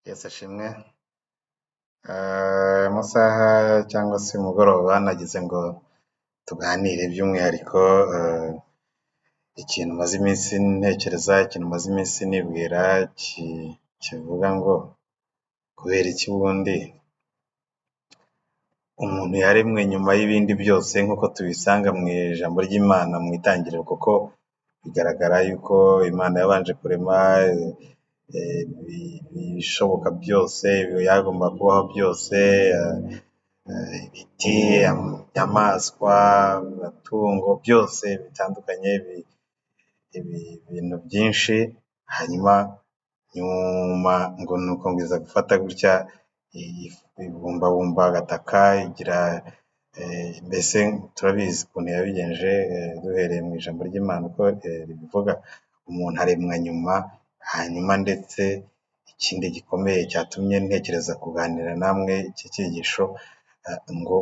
Yesu ashimwe, aya masaha cyangwa se umugoroba nagize ngo tuganire by'umwihariko ikintu maze iminsi ntekereza, ikintu maze iminsi nibwira kivuga ngo kubera iki ubundi umuntu yaremwe nyuma y'ibindi byose nk'uko tubisanga mu ijambo ry'Imana mu itangiriro, kuko bigaragara yuko Imana yabanje kurema ibishoboka byose, ibyagomba kubaho byose, ibiti, inyamaswa, amatungo, byose bitandukanye, ibintu byinshi, hanyuma nyuma ngo ni uko ngo iza gufata gutya ibumbabumba agataka igira, mbese turabizi ukuntu yabigenje duhereye mu ijambo ry'Imana uko ribivuga, umuntu aremwa nyuma, hanyuma ndetse ikindi gikomeye cyatumye ntekereza kuganira namwe iki cyigisho, ngo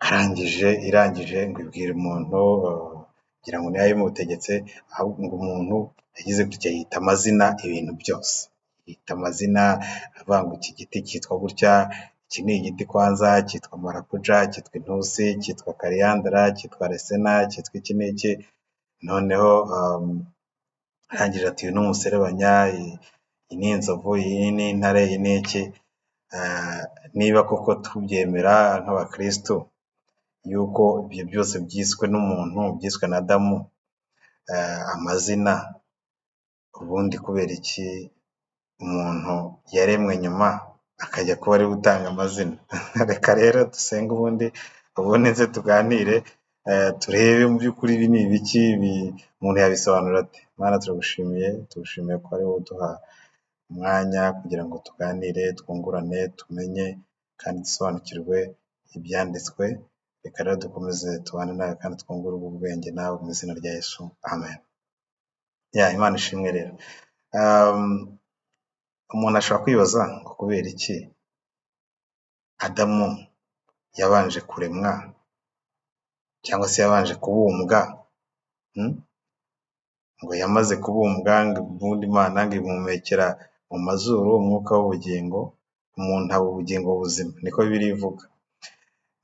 arangije irangije ngo ibwira umuntu, ngira ngo niyo yabimutegetse, ahubwo ngo umuntu yagize gutya yita amazina ibintu byose, yita amazina avuga ngo iki giti cyitwa gutya, iki ni igiti kwanza cyitwa marakuja, cyitwa intusi, cyitwa kariyandara, cyitwa resena, cyitwa iki n'iki, noneho arangije ati uyu ni umuserebanya, iyi ni inzovu, iyi ni intare, iyi ni iki, niba koko tubyemera nk'abakirisitu yuko ibyo byose byiswe n'umuntu, byiswe na Adamu amazina, ubundi kubera iki umuntu yaremwe nyuma akajya kuba ariwe utanga amazina? Reka rero dusenge ubundi, ubundi nze tuganire turebe mu by'ukuri ibi ni ibiki, umuntu yabisobanura ate? Mana turagushimiye, tugushimiye ko ari wowe uduha umwanya kugira ngo tuganire, twungurane, tumenye kandi dusobanukirwe ibyanditswe, reka rero dukomeze tubane nawe kandi twungure ubwenge nawe mu izina rya Yesu, amen. Imana ishimwe rero. Umuntu ashobora kwibaza ngo kubera iki Adamu yabanje kuremwa cyangwa se yabanje kubumbwa, ngo yamaze kubumbwa ubundi Imana ngo imuhumekera mu mazuru umwuka w'ubugingo, umuntu aba ubugingo buzima, niko Bibiliya ivuga.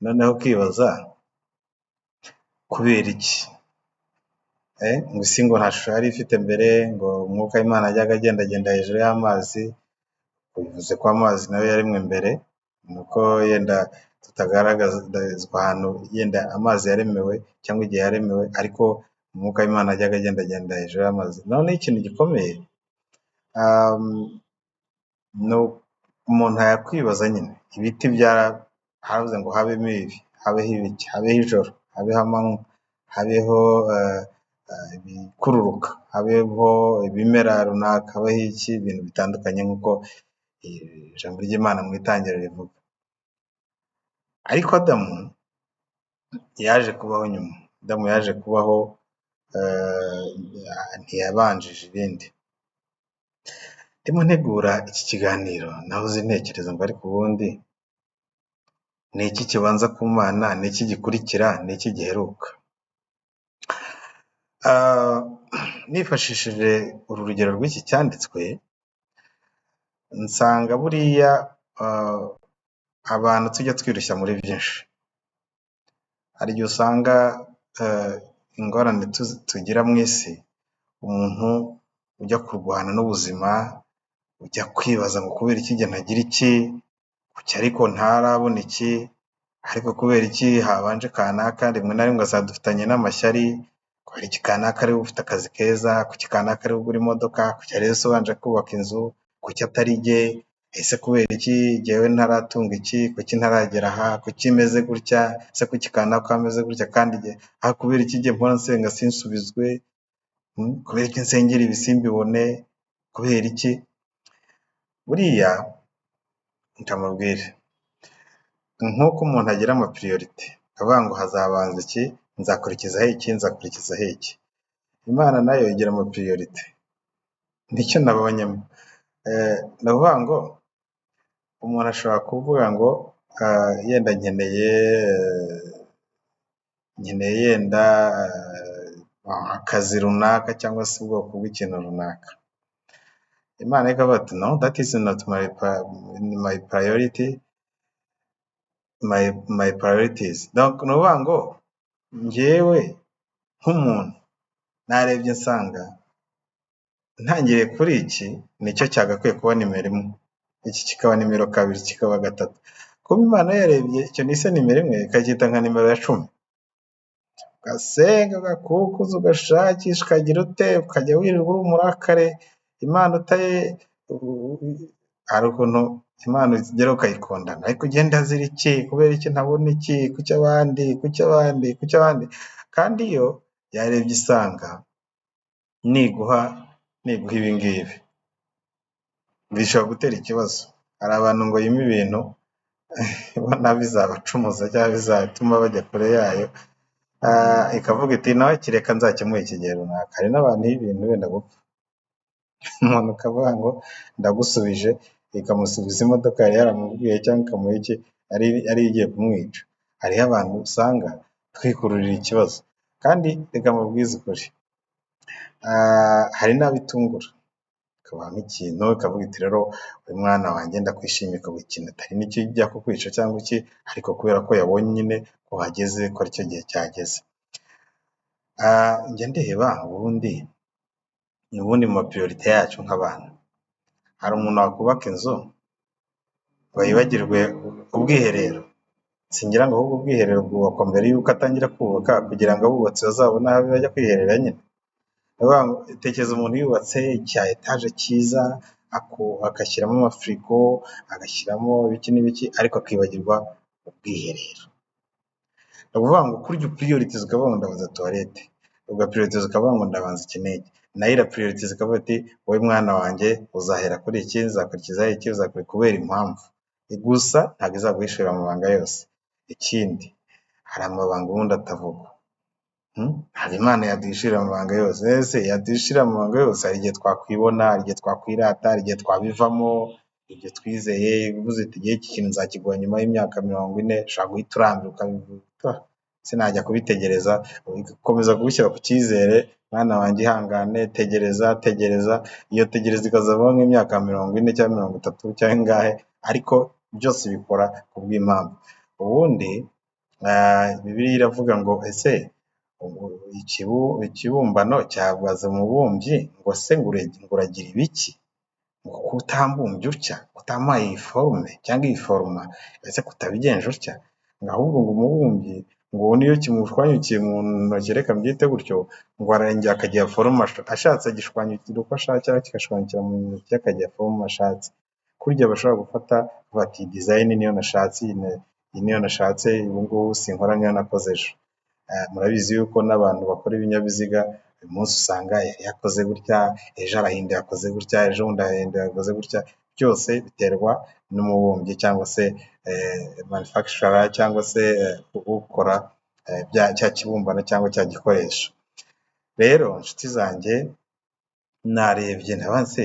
Noneho ukibaza kubera iki? Ngo isi ngo nta shusho yari ifite mbere, ngo umwuka w'Imana yajyaga agendagenda hejuru y'amazi, bivuze ko amazi nayo yaremwe mbere, ni uko yenda tutagaragarizwa ahantu yenda amazi yaremewe cyangwa igihe yaremewe, ariko umwuka w'Imana yajyaga agendagenda hejuru y'amazi. Noneho ikintu gikomeye, umuntu yakwibaza nyine, ibiti haravuze ngo habemo ibi, habeho ibiki, habeho ijoro, habeho amanywa, habeho ibikururuka, habeho ibimera runaka, habeho iki, ibintu bitandukanye nk'uko ijambo ry'Imana mu itangiriro rivuga. Ariko Adamu yaje kubaho nyuma, Adamu yaje kubaho ntiyabanjije ibindi. Ndimo ntegura iki kiganiro nahoze ntekereza ngo ariko ubundi ni iki kibanza ku Mana, ni iki gikurikira, ni iki giheruka? Nifashishije uru rugero rw'iki cyanditswe, nsanga buriya abantu tujya twirushya muri byinshi. Hari igihe usanga ingorane tugira mu isi, umuntu ujya kurwana n'ubuzima, ujya kwibaza ngo kubera iki njye ntagira iki, kuki ariko ntarabona iki, ariko kubera iki habanje kanaka, rimwe na rimwe ugasanga dufitanye n'amashyari, kubera iki kanaka ariwe ufite akazi keza, kuki kanaka ariwe ugura imodoka, kuki ariwe se ubanje kubaka inzu, kuki atari jye, ese kubera iki jyewe ntaratunga iki, kuki ntaragera aha, kuki meze gutya, ese kuki kanaka ameze gutya kandi jye, kubera iki jye mpora nsenga sinsubizwe, kubera iki nsengera ibi simbibone, kubera iki? Buriya ndamubwire, nk'uko umuntu agira amapiriyorite avuga ngo hazabanza iki, nzakurikizaho iki, nzakurikizaho iki, Imana nayo igira amapiriyorite, nicyo nabonyemo. Ni ukuvuga ngo umuntu ashobora kuvuga ngo yenda nkeneye yenda akazi runaka cyangwa se ubwoko bw'ikintu runaka, Imana ikavuga ati no, that is not my priority, my priorities. Donc ni ukuvuga ngo njyewe nk'umuntu narebye nsanga ntangiriye kuri iki nicyo cyagakwiye kuba nimero 1, iki kikaba nimero 2, kikaba 3. Kuba Imana yarebye icyo nise nimero 1 ikacyita nka nimero ya 10. Ugasenga, ugakukuza, ugashakisha, ukagira ute, ukajya wirirwa uri umurakare, Imana utaye. Hari ukuntu Imana igera ukayikundana, ariko ugenda azira iki? Kubera iki ntabona iki? Kuki abandi? Kuki abandi? Kuki abandi? Kandi iyo yarebye isanga niguha ibi ngibi bishobora gutera ikibazo. Hari abantu ngo yime ibintu ubona bizabacumuza cyangwa bizatuma bajya kure yayo, ikavuga iti nawe kireka nzakemuhe iki gihe runaka. Hari n'abantu iyo ibintu wenda gupfa, umuntu akavuga ngo ndagusubije, ikamusubiza imodoka yari yaramubwiye cyangwa ikamuha iki, ari igiye kumwica. Hariho abantu usanga twikururira ikibazo, kandi reka mbabwize ukuri, hari n'abitungura ikabaha nk'ikintu ikavuga iti rero uyu mwana wanjye ndakwishimiye, ikagukina atari n'icyo ijya kukwica cyangwa iki, ariko kubera ko yabonye nyine ko hageze, ko aricyo gihe cyageze. Njya ndeba ubundi mu mapiriyorite yacu nk'abantu, hari umuntu wakubaka inzu ngo yibagirwe ubwiherero? Singira ngo ahubwo ubwiherero bwubakwa mbere y'uko atangira kubaka, kugira ngo abubatsi bazabone aho bajya kwiherera nyine. Tekereza umuntu yubatse icya etaje cyiza, agashyiramo amafirigo, agashyiramo ibiki n'ibiki, ariko akibagirwa ubwiherero. Ni ukuvuga ngo kurya upiriyoritiza ukavuga ngo ndabanza tuwarete, ugapiriyoritiza ukavuga ngo ndabanza iki n'iki, nayo irapiriyoritiza ikavuga iti wowe mwana wanjye uzahera kuri iki, nzakurikizaho iki, uzakora kubera impamvu. Gusa ntabwo izaguhishurira amabanga yose. Ikindi hari amabanga ubundi atavugwa. Ntabwo Imana yaduhishurira amabanga yose. Ese yaduhishurira amabanga yose, hari igihe twakwibona, hari igihe twakwirata, hari igihe twabivamo, ibyo twizeye, uvuze uti igihe iki kintu nzakiguha nyuma y'imyaka 40, ushobora guhita urambirwa ukabivuga sinajya kubitegereza, ugakomeza kubishyira ku cyizere, mwana wanjye ihangane, tegereza, tegereza, iyo tegereza ikazavaho nk'imyaka 40 cyangwa 30 cyangwa ingahe, ariko byose bikora kubw'impamvu. Ubundi Bibiliya iravuga ngo ese ikibumbano cyabaza umubumbyi ngo se ngo uragira ibiki? Ngo ko utambumbye utya, utampaye iyi forume cyangwa iyi foroma, ese ko utabigenje utya? Ngo ahubwo ngo umubumbyi ngo niyo kimushwanyukiye mu ntoki, reka mbyite gutyo, ngo arongera akagiha forume ashatse, agishwanyukira uko ashaka cyangwa kigashwanyukira mu ntoki akagiha forume ashatse. Kurya bashobora gufata bati iyi dizayini niyo nashatse, iyi niyo nashatse, ubu ngubu sinkora nk'iyo nakoze ejo. Murabizi yuko n'abantu bakora ibinyabiziga uyu munsi usanga yari yakoze gutya, ejo arahinduye akoze gutya, ejo bundi arahinduye akoze gutya, byose biterwa n'umubumbyi cyangwa se manufacturer cyangwa se ukora cya kibumbano cyangwa cya gikoresho. Rero inshuti zanjye narebye ndabaza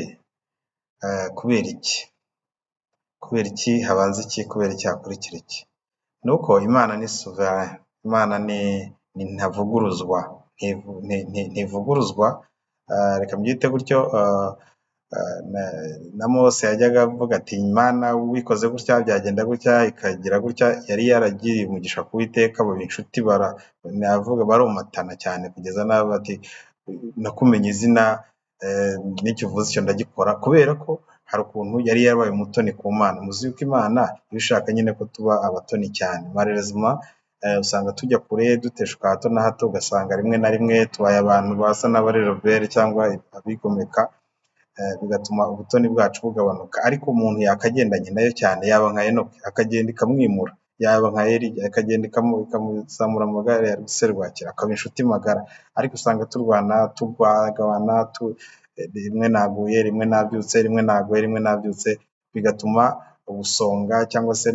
kubera iki? Kubera iki habanza iki? Kubera iki hakurikira iki? Ni uko Imana ni souverain, Imana ni ntavuguruzwa, ntivuguruzwa, reka mbyite gutyo. Na Mose yajyaga avuga ati Imana ubikoze gutya byagenda gutya, ikagira gutya, yari yaragiriye umugisha ku Uwiteka, baba inshuti, navuga baromatana cyane kugeza n'aho bati nakumenye izina, n'icyo uvuze icyo ndagikora, kubera ko hari ukuntu yari yarabaye umutoni ku Mana. Muzi yuko Imana iba ishaka nyine ko tuba abatoni cyane. Malheureusement usanga tujya kure, duteshuka hato na hato, ugasanga rimwe na rimwe tubaye abantu basa n'abari rebelle cyangwa abigomeka, bigatuma ubutoni bwacu bugabanuka. Ariko umuntu yakagendanye nayo cyane, yaba nka Enoki akagenda ikamwimura, yaba nka Eliya ikagenda ikamuzamura mu magare ya serwakira, akaba inshuti magara. Ariko usanga turwana, tugwagabana, rimwe naguye, rimwe nabyutse, rimwe naguye, rimwe nabyutse, bigatuma ubusonga cyangwa se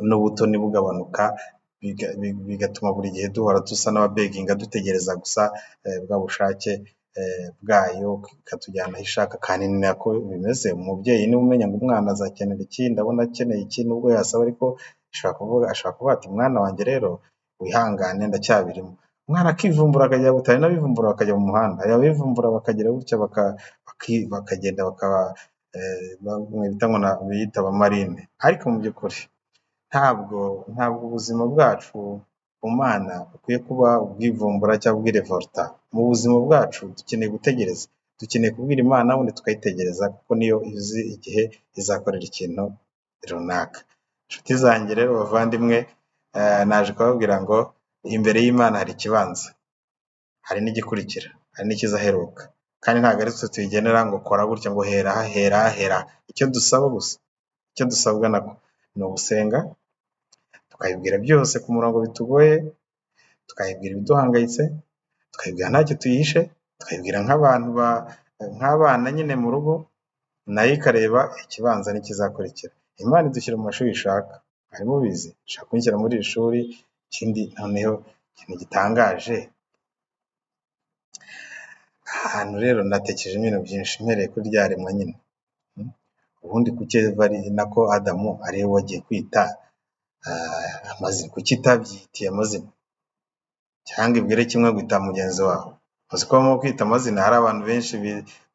n'ubutoni bugabanuka, bigatuma buri gihe duhora dusa n'ababeginga, dutegereza gusa bwa bushake bwayo, ikatujyana aho ishaka. Kandi ni nako bimeze, umubyeyi niwe umenya ngo umwana azakenera iki, ndabona akeneye iki, nubwo yasaba ariko ashobora kuvuga ati mwana wanjye rero wihangane ndacyabirimo. Umwana akivumbura akajya gutaha, n'abivumbura bakajya mu muhanda, hari abivumbura bakagira gutya bakagenda bakaba bamwe bita ngo biyita abamarine. Ariko mu by'ukuri ntabwo ubuzima bwacu ku Mana bukwiye kuba ubwivumbura cyangwa ubwirevolta. Mu buzima bwacu dukeneye gutegereza, dukeneye kubwira Imana ubundi tukayitegereza, kuko niyo izi igihe izakorera ikintu runaka. Inshuti zanjye rero bavandimwe, naje kubabwira ngo imbere y'Imana hari ikibanza, hari n'igikurikira, hari n'ikizaheruka, kandi ntabwo ari twe tuyigenera ngo kora gutya, ngo hera aha, hera aha, hera aha. Icyo dusaba gusa, icyo dusabwa nako ni ugusenga, tukayibwira byose ku murongo bitugoye, tukayibwira ibiduhangayitse, tukayibwira ntacyo tuyihishe, tukayibwira nk'abantu nk'abana nyine mu rugo, nayo ikareba ikibanza n'ikizakurikira. Imana idushyira mu mashuri ishaka, mwari mubizi, ishaka kunshyira muri iri shuri. Ikindi noneho ikintu gitangaje, ahantu rero natekereje ibintu byinshi mpereye kuri rya remwa nyine. Ubundi kuki Eva ari nako Adamu ariwe wagiye kwita amazina, kuki itabyitiye amazina cyangwa ibwire kimwe guhita mugenzi wawe? Uzi ko mu kwita amazina hari abantu benshi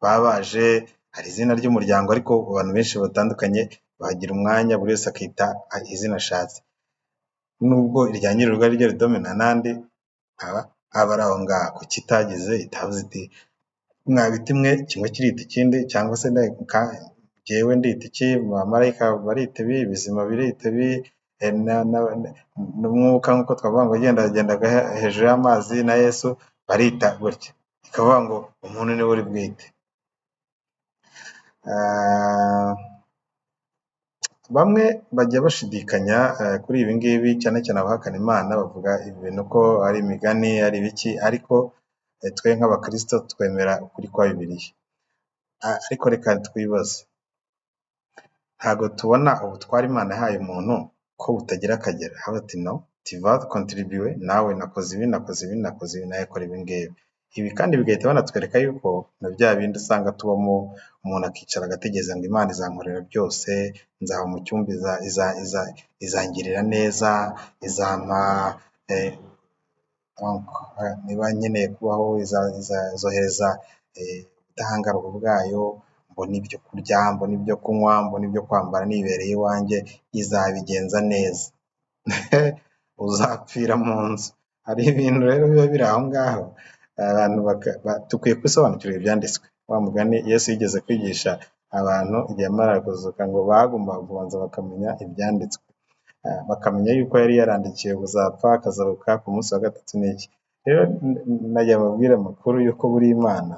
baba baje, hari izina ry'umuryango, ariko abantu benshi batandukanye bagira umwanya buri wese akita izina ashatse, nubwo irya nyir'urugo ari ryo ridomina n'andi aba ari aho ngaho. Kuki itagize itavuze iti mwa biti mwe kimwe kirita ikindi, cyangwa se jyewe ndita iki, abamarayika barita ibi, ibizima birita ibi, n'umwuka nk'uko twavuga ngo yagendagendaga hejuru y'amazi na Yesu barita gutya, ikavuga ngo umuntu niwe uri bwite. Bamwe bajya bashidikanya kuri ibi ngibi, cyane cyane abahakana Imana bavuga ibintu ko ari imigani, ari ibiki, ariko twe nk'abakristo twemera ukuri kwa Bibiliya. Ariko reka twibaze, ntabwo tubona ubutware Imana yahaye umuntu ko butagira akagera. Aho ati no, tiva kontribuwe nawe nakoze ibi, nakoze ibi, nakoze ibi, nawe kora ibi ngibi. Ibi kandi bigahita banatwereka yuko na bya bindi usanga tubamo, umuntu akicara agategereza ngo Imana izankorera byose, nzaba mu cyumba izangirira neza, izampa niba nkeneye kubaho izohereza ubudahangarwa bwayo, mbona ibyo kurya, mbona ibyo kunywa, mbona ibyo kwambara nibereye iwanjye, izabigenza neza. Uzapfira mu nzu. Hari ibintu rero biba biri aho ngaho, abantu dukwiye gusobanukirwa ibyanditswe. Wa mugani Yesu yigeze kwigisha abantu igihe yamaraga kuzuka ngo bagombaga kubanza bakamenya ibyanditswe, bakamenya yuko yari yarandikiwe kuzapfa akazaruka ku munsi wa gatatu n'iki. Rero najya mbabwire amakuru y'uko buri Imana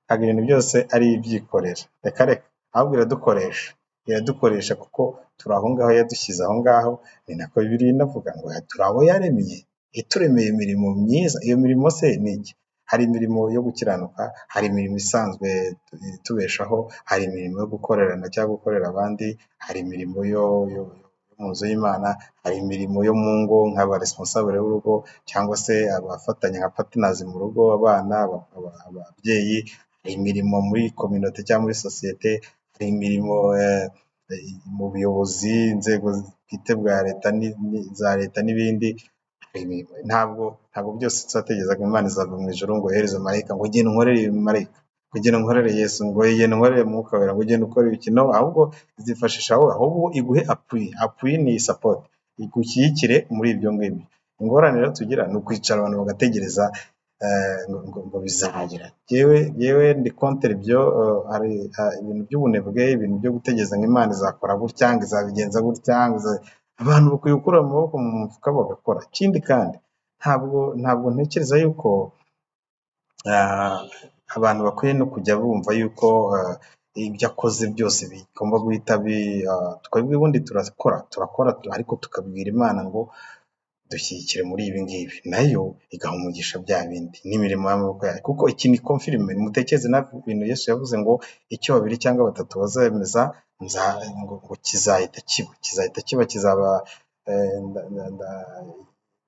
ntabwo ibintu byose ari ibyikorera, reka reka, ahubwo iradukoresha, iradukoresha kuko turi aho ngaho, yadushyize aho ngaho. Ni nako Bibiliya inavuga ngo turi abo yaremye, ituremeye imirimo myiza. Iyo mirimo se ni iki? Hari imirimo yo gukiranuka, hari imirimo isanzwe itubeshaho, hari imirimo yo gukorerana cyangwa gukorera abandi, hari imirimo yo mu nzu y'Imana, hari imirimo yo mu ngo nk'aba responsable b'urugo cyangwa se abafatanya nka partners mu rugo, abana, ababyeyi, hari imirimo muri communauté cyangwa muri sosiyete, hari imirimo mu buyobozi, inzego bwite bwa leta za leta n'ibindi. Ntabwo byose tuzategereza ngo Imana izava mu ijuru ngo yohereze marayika ngo genda unkorere ibi marayika, ngo genda unkorere Yesu, ngo genda unkorere Mwuka Wera, ngo genda ukore ibiki. No, ahubwo izifashisha wowe, ahubwo iguhe appui. Appui ni support, igushyigikire muri ibyo ngibyo. Ingorane rero tugira ni ukwicara abantu bagategereza ngo bizagira. Jyewe ndi contre ibyo. Hari ibintu by'ubunebwe, ibintu byo gutegereza ngo Imana izakora gutya, ngo izabigenza gutya, abantu bakwiye gukura amaboko mu mufuka bagakora. Ikindi kandi ntabwo ntekereza yuko abantu bakwiye no kujya bumva yuko ibyo akoze byose bigomba guhita twebwe ubundi turakora ariko tukabwira Imana ngo dushyigikire muri ibi ngibi, nayo igaha umugisha bya bindi n'imirimo y'amaboko yayo. Kuko iki ni confirme, mutekereze nawe ibintu Yesu yavuze ngo icyo babiri cyangwa batatu bazemeza ngo kizahita kiba, kizahita kiba, kizaba.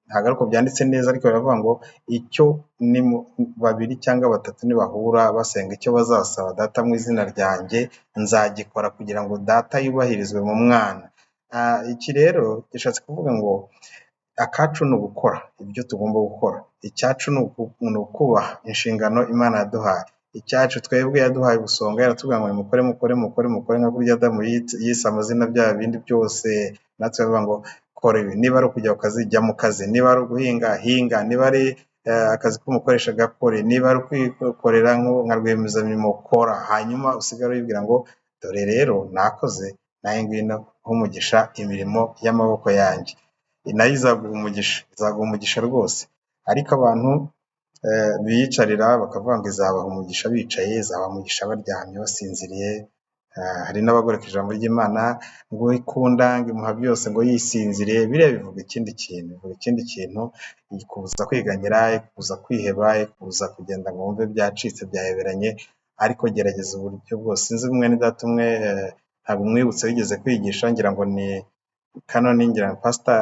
Ntabwo ariko byanditse neza, ariko biravuga ngo icyo ni babiri cyangwa batatu nibahura basenga icyo bazasaba Data mu izina ryanjye nzagikora, kugira ngo Data yubahirizwe mu mwana. Iki rero gishatse kuvuga ngo Akacu ni ugukora ibyo tugomba gukora, icyacu ni ukubaha inshingano Imana yaduhaye, icyacu twebwe yaduhaye ubusonga, yaratubwira ngo nimukore mukore mukore mukore, nka kurya Adamu yise amazina bya bindi byose, natwe baravuga ngo kora ibi, niba ari ukujya ku kazi jya mu kazi, niba ari uguhinga hinga, niba ari akazi k'umukoresha gakore, niba ari ukwikorera nka rwiyemezamirimo kora, hanyuma usigare wibwira ngo dore rero nakoze, nawe ngwino uhe umugisha imirimo y'amaboko yanjye, nayo izaguha umugisha, izaguha umugisha rwose. Ariko abantu biyicarira bakavuga ngo izabaha umugisha bicaye, izabaha umugisha baryamye basinziriye, hari n'abagoreka ijambo ry'Imana ngo ikunda ngo imuha byose ngo yisinziriye, biriya bivuga ikindi kintu, bivuga ikindi kintu, ikubuza kwiganyira, ikubuza kwiheba, ikubuza kugenda ngo wumve byacitse byaheberanye, ariko gerageza uburyo bwose. Sinzi mwene data umwe ntabwo umwibutse wigeze kwigisha, ngira ngo ni Kanoni, ngira ngo Pastor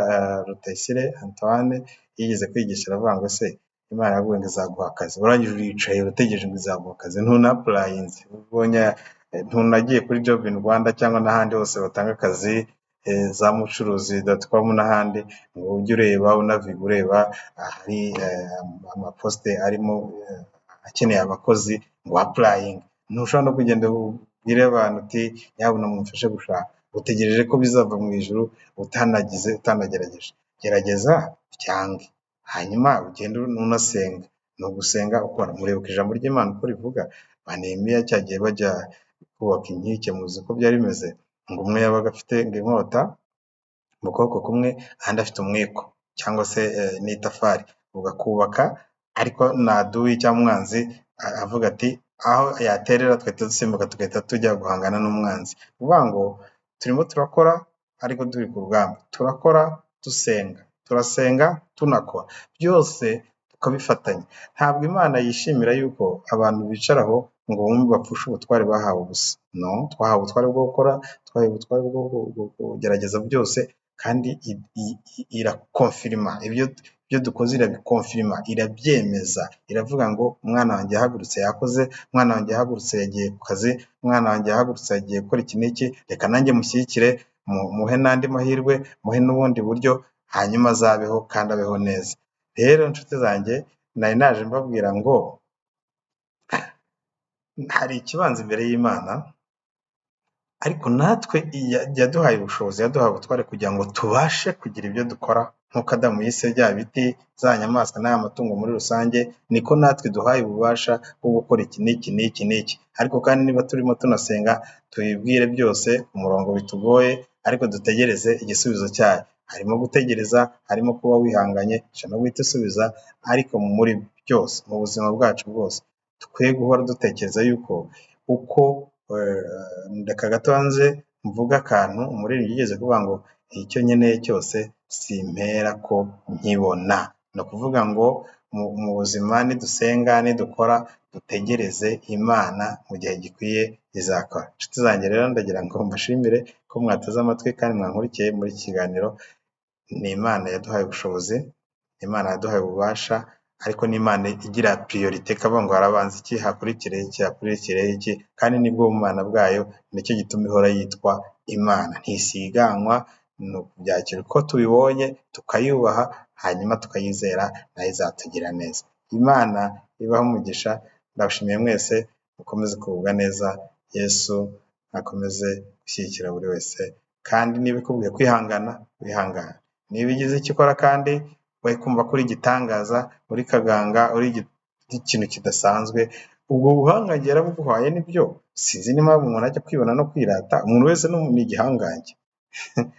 Rutayisire Antoine yigeze kwigisha aravuga ngo ese Imana yaravuze ngo izaguha akazi, urangije uricaye urategereje ngo izaguha akazi, ntunapurayinze, ubonye ntunagiye kuri Job in Rwanda cyangwa n'ahandi hose batanga akazi, za mucuruzi.com n'ahandi, ngo ujye ureba unaviga ureba ahari amaposite arimo akeneye abakozi ngo apurayinge, ntushobora no kugenda ubwire abantu uti nyabuna mumfashe gushaka, utegereje ko bizava mu ijuru utanagize utanagerageje, gerageza byange, hanyuma ugende unasenga, ni ugusenga ukora. Muribuka ijambo ry'Imana uko rivuga, ba Nehemiya cya gihe bajya kubaka inkike muzi uko byari bimeze, ngo umwe yabaga afite inkota mu kuboko kumwe, ahandi afite umwiko cyangwa se n'itafari, ugakubaka ariko naduyi cyangwa umwanzi avuga ati aho yaterera tugahita dusimbuka tugahita tujya guhangana n'umwanzi. Ni ukuvuga ngo turimo turakora ariko turi ku rugamba, turakora dusenga, turasenga tunakora, byose tukabifatanya. Ntabwo Imana yishimira yuko abantu bicaraho ngo bumve bapfushe ubutware bahawe ubusa, no, twahawe ubutware bwo gukora, twahawe ubutware bwo kugerageza byose, kandi irakonfirima ibyo dukoze, irabikonfirima, irabyemeza, iravuga ngo umwana wanjye yahagurutse yakoze, umwana wanjye yahagurutse yagiye ku kazi, umwana wanjye yahagurutse yagiye gukora iki n'iki, reka nanjye mushyigikire, muhe n'andi mahirwe, muhe n'ubundi buryo, hanyuma azabeho kandi abeho neza. Rero nshuti zanjye, nari naje mbabwira ngo hari ikibanza imbere y'Imana, ariko natwe yaduhaye ubushobozi, yaduhaye ubutware kugira ngo tubashe kugira ibyo dukora, nk'uko Adamu yise bya biti, za nyamaswa n'aya matungo muri rusange, niko natwe duhaye ububasha bwo gukora iki n'iki n'iki n'iki. Ariko kandi niba turimo tunasenga, tubibwire byose ku murongo bitugoye, ariko dutegereze igisubizo cyayo. Harimo gutegereza, harimo kuba wihanganye, ishobora no guhita isubiza, ariko muri byose, mu buzima bwacu bwose, twe guhora dutekereza yuko uko reka gato nze mvuge akantu umuririmbyi yigeze kuvuga ngo icyo nkeneye cyose simpera ko nkibona. Ni ukuvuga ngo mu buzima nidusenga, nidukora, dutegereze Imana mu gihe gikwiye izakora. Inshuti zanjye rero ndagira ngo mbashimire ko mwateze amatwi kandi mwankurikiye muri iki kiganiro, ni Imana yaduhaye ubushobozi, ni Imana yaduhaye ububasha, ariko ni Imana igira priorite ikavuga ngo harabanza iki, hakurikireho iki, hakurikireho iki, kandi nibwo bumana bwayo, nicyo gituma ihora yitwa Imana. Ntisiganwa, ni ukubyakira uko tubibonye, tukayubaha, hanyuma tukayizera, nayo izatugira neza. Imana ibahe umugisha, ndabashimiye mwese, mukomeze kugubwa neza, Yesu akomeze gushyigikira buri wese, kandi niba ikubwiye kwihangana, wihangane. Niba igize icyo ikora kandi, we kumva ko uri igitangaza, uri kaganga, uri ikintu kidasanzwe, ubwo buhangange yarabuguhaye nibyo, sinzi n'impamvu umuntu ajya kwibona no kwirata, umuntu wese ni igihangange.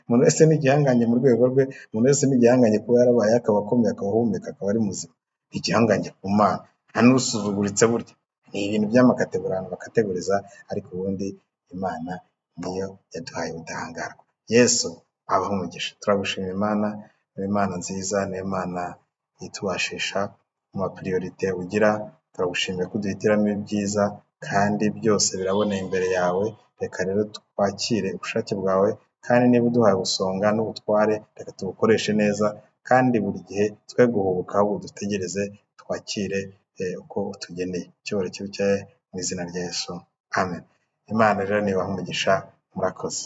Umuntu wese ni igihangange mu rwego rwe, umuntu wese ni igihangange kuba yarabaye, akaba akomeye, akaba ahumeka, akaba ari muzima. Ni igihangange ku Mana, nta n'usuzuguritse burya. Ni ibintu by'amakategori abantu bakategoriza, ariko ubundi Imana niyo yaduhaye ubudahangarwa. Yesu abahe umugisha. Turagushima Imana, ni Imana nziza, ni Imana itubashisha mu mapiriyorite ugira, turagushimiye ko uduhitiramo ibyiza kandi byose biraboneye imbere yawe, reka rero twakire ubushake bwawe, kandi niba uduhaye ubusonga n'ubutware, reka tubukoreshe neza, kandi buri gihe twe guhubuka ahubwo dutegereze twakire uko utugeneye. Icyubahiro kibe icyawe mu izina rya Yesu, amen. Imana rero nibahe umugisha, murakoze.